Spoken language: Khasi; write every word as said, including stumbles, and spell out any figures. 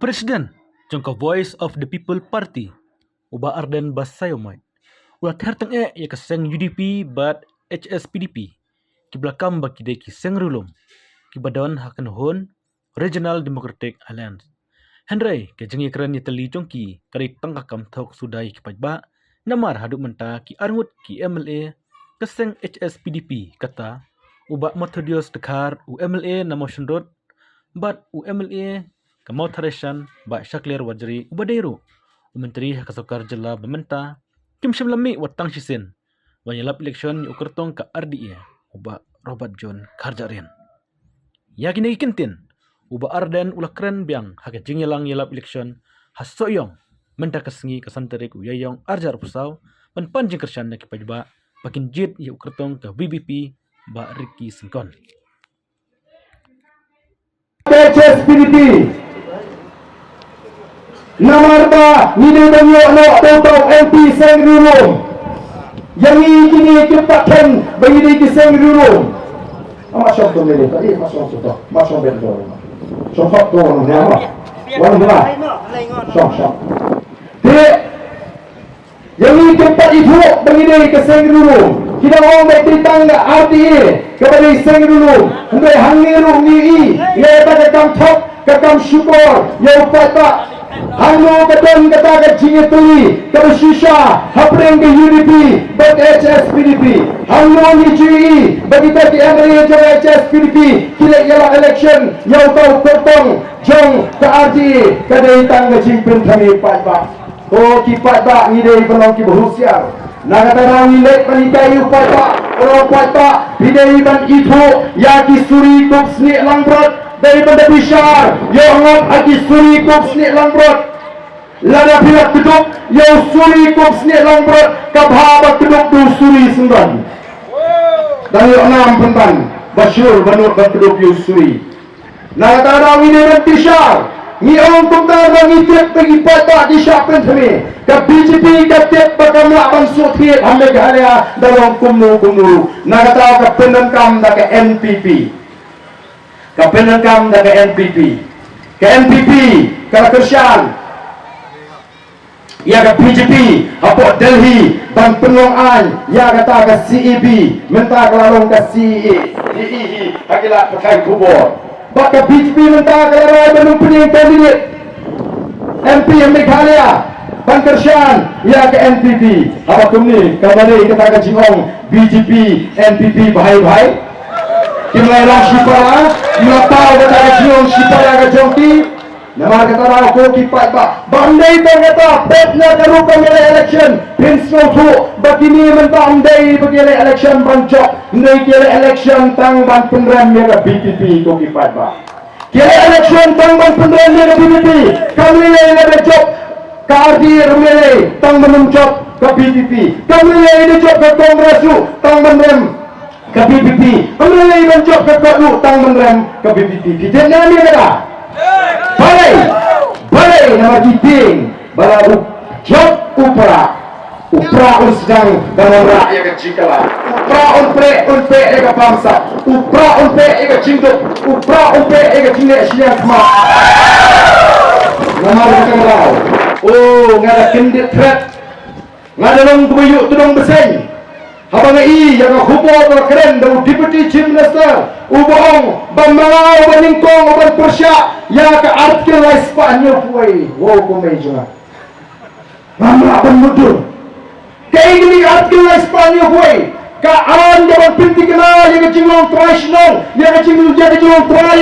President jong ka Voice of the People Party, u Bah Ardent Basaiawmoit, u la ther tyngeh ïa ka seng U D P bad H S P D P, kiba la kam ba ki dei ki seng riewlum, kiba don ha ka nahun Regional Democratic Alliance. Hynrei ka jingïakren ïatylli jong ki ka dei tang ka kam thok suda ïa ki paidbah, namar haduh mynta ki arngut ki M L A ka seng H S P D P, kata u Bah Methodius Dkhar, u M L A na Mawshynrut, bad u M L A ka Mawthadraishan, Bah Shakliar Warjri, uba dei ruh u Myntri ha ka Sorkar Jylla ba mynta, kim shym la mih wat tang shisien ban ïalap election ïa u kyrtong ka R D A, u Bah Robert John Kharjahrin. Ïa kine ki kyntien u Bah Ardent u la kren biang ha ka jingïalang ïalap election ha Sohiong mynta ka sngi, ka san tarik u Ïaïong arhajar arphew saw, ban pan jingkyrshan na ki paidbah ba kin jied ïa u kyrtong ka V P P, Bah Ricky Syngkon. H S P D P. Namar ba ngi dei ban ïoh noh tang tang M P seng riewlum. Ïa ngi kine ki pat kren ba ngi dei ki seng riewlum. Ama shong tu ngi dei, eh, ma shong tu, ma shong ben tu. Shong hok tu, ma. Wan ma. Shong, shong. Te ïa ngi kim pat ithuh ba ngi dei ka seng riewlum. Ki dang ong ba dei tang ka R T A kaba dei seng riewlum. Hynrei hangne ruh ngi i ïa kata ka kam thok, ka kam shukor ïa u paidbah. Hangno ka don kata ka jingïatylli kaba shisha hapdeng ka U D P bad H S P D P? Hangno ngi ju i ba kita ki M L A jong H S P D P ki leit ïalap election ïa uta u kyrtong jong ka R T A? Ka dei tang ka jingpynthame paidbah. Ko ki paidbah, ngi dei ban long kiba husiar. Na kata daw ngi leit ban hikai ïa u paidbah. Ko paidbah, phi dei ban ithuh ïa ki suri kup snieh langbrot. Dei ban da bishar ïoh ngat ha ki suri kup snieh langbrot. Lada phi la kdup ïa u suri kup snieh langbrot, ka bha ba kdup da u suri syndon. Dang ïoh nam pynban ba sure ba nud ban kdup ïa u suri. Na kata daw ngi dei ban bishar. Ngi ong kumta ba ngi tip ba ki paidbah ki shah pynthame. Ka B J P ka tip ba kam lah ban shu thied ha Meghalaya da long kumno kumno ruh. Na kata ka pyndonkam da ka N P P. Ka pyndonkam da ka N P P. Ka N P P ka la kyrshan ïa ka B J P hapoh Delhi ban pynlong aiñ ïa kata ka C A B, mynta ka la long ka C A A. Hi hi hi, ha ki lad pathai khubor. Bad ka B J P mynta ka la rai ban ym pynïeng candidate M P Meghalaya ban kyrshan ïa ka N P P. Haba kumne, kaba dei kata ka jingong B J P N P P bhai bhai. Kim la long shipara, kim la paw kata ka jingong shipara ka jong ki. Namar kata daw ko ki paidbah, ba ym dei tang kata peit na ka rukom ïaleh election. Phin sngewthuh ba kine mynta ym dei ba ki ïaleh election ban jop, ym dei ki ïaleh election tang ban pynrem ïa ka B P P, ko ki paidbah. Ki ïaleh election tang ban pynrem ïa ka B P P. Kam lei lei lada jop ka R T A, ym lei lei tang ban ym jop ka B P P. Kam lei lei da jop ka Congress ruh tang ban rem ka B P P. Ym lei lei ban jop ka kot ruh tang ban rem ka B P P. Phi tip ne em ïa kata? Balei? Balei? Namar ki tieng ba la u jop u Prah, u Prah un sdang ban wanrah ïa ka jingkylla. U Prah un peh, un peh ïa ka bamsap. U Prah un peh ïa ka jingduk. U Prah un peh ïa ka jingleh shiliang khmat. Namar kata ka daw, o, nga da kyndit thret. Nga da long kaba ïuh tdong bseiñ haba nga i ïa ka khubor ba la kren da u Deputy Chief Minister, uba ong ba manga uba nyngkong uban pyrshah ïa ka Article laispah hynñiewphew wei. Wow, ko mei jong nga, ngam lah ban mutdur. Kaei kane ka Article laispah hynñiewphew wei? Ka aiñ kaba pynthikna ïa ka jinglong trai shnong, ïa ka jing, ïa ka jinglong trai